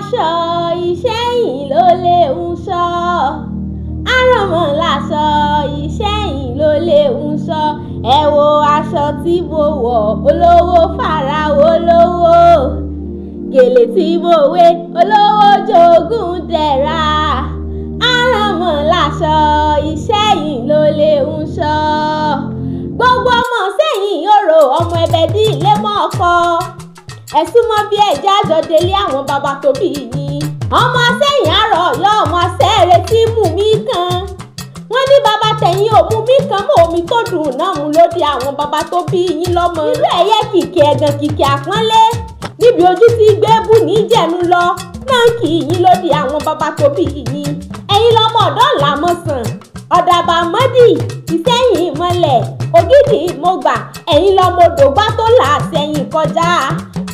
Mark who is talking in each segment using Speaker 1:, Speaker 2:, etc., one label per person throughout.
Speaker 1: láṣọ Ìṣẹ́yìn ló lè ń sọ. Aránmọ láṣọ Ìṣẹ́yìn ló lè ń sọ. Ẹ wo aṣọ tí mo wọ̀, olówó farawo lówó. Gèlè tí mo wé, olówó jogún dẹ̀ra. Aránmọ láṣọ Ìṣẹ́yìn ló lè ń sọ. Gbogbo ọmọ Ìṣẹ́yìn orò, ọmọ ẹbẹ̀ dí ilé mọ́ ọkọ. Ẹ̀sùn mọ́ bí ẹja àjọ délé àwọn bàbá tó bí yín. Ọmọ Ìṣẹ́yìn àrọ̀ ọ̀yọ́, ọmọ asẹ́rẹ́ tí mú mi kan. Wọ́n ní bàbá tẹ̀yìn ò mú mi kan mọ́ omi tó dùn náà mú lóde àwọn bàbá tó bí yín lọ́mọ. Irú ẹ̀yẹ kìkì ẹ̀gàn kìkì àpọ́nlé. Níbi ojú ti gbé bù ní jẹ̀nu lọ, náà kì í yín lóde àwọn bàbá tó bí yín. Ẹ̀yin lọmọ ọ̀dọ́ làmọ̀sàn, ọ̀dàbà mọ́dì, Ìṣẹ́yìn ìmọ̀lẹ̀, ògidì mọ̀gbà, ẹ̀yin lọmọ òdògbà tó là sẹ́yìn kọjá.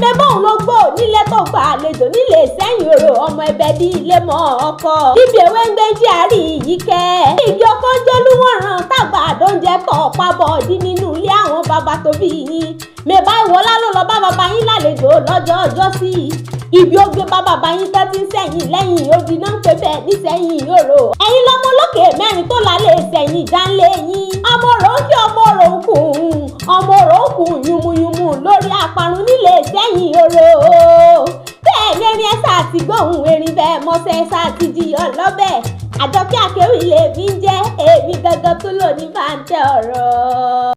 Speaker 1: Mẹ́bọ̀n ló gbó nílé tó gba àlejò nílé Ìṣẹ́yìn orò, ọmọ ẹbẹ̀ bí ilé mọ́ ọkọ. Níbi ewé ń gbẹ́jì àárí yìí kẹ́. Igi ọkọ ń jólúwọ̀ràn tàgbà àdóúnjẹ tọ̀ pabọ̀ dí nínú ilé àwọn bàbá tó bí yín. Mẹ́bà ìwọlá ló lọ bá bàbá yín lálejò lọ́jọ́ ọjọ́ sí. Ibi ó gbé bá bàbá yín tán ti ń sẹ́yìn lẹ́yìn odi náà ń pè bẹ́ẹ̀ nísẹ́yìn orò. Ẹ̀yin lọmọ olókè mẹ́rin tó lálẹ́ sẹ́yìn jánlé yín. Ọmọ òrò ń kí ọmọ òrò ń kùn, ọmọ òrò ń kùn yùmùyùmù lórí àparun nílé Ìṣẹ́yìn orò. Bẹ́ẹ̀ ni erin ẹ̀sà àti gbóhùn erin bẹ́ẹ̀ mọ́sẹ̀ ẹ̀sà àti jiyọ̀ lọ́bẹ̀. Àjọkẹ́ Akéwì lèmi ń jẹ́, èmi gangan tó lò ní bàǹtẹ̀ ọ̀rọ̀.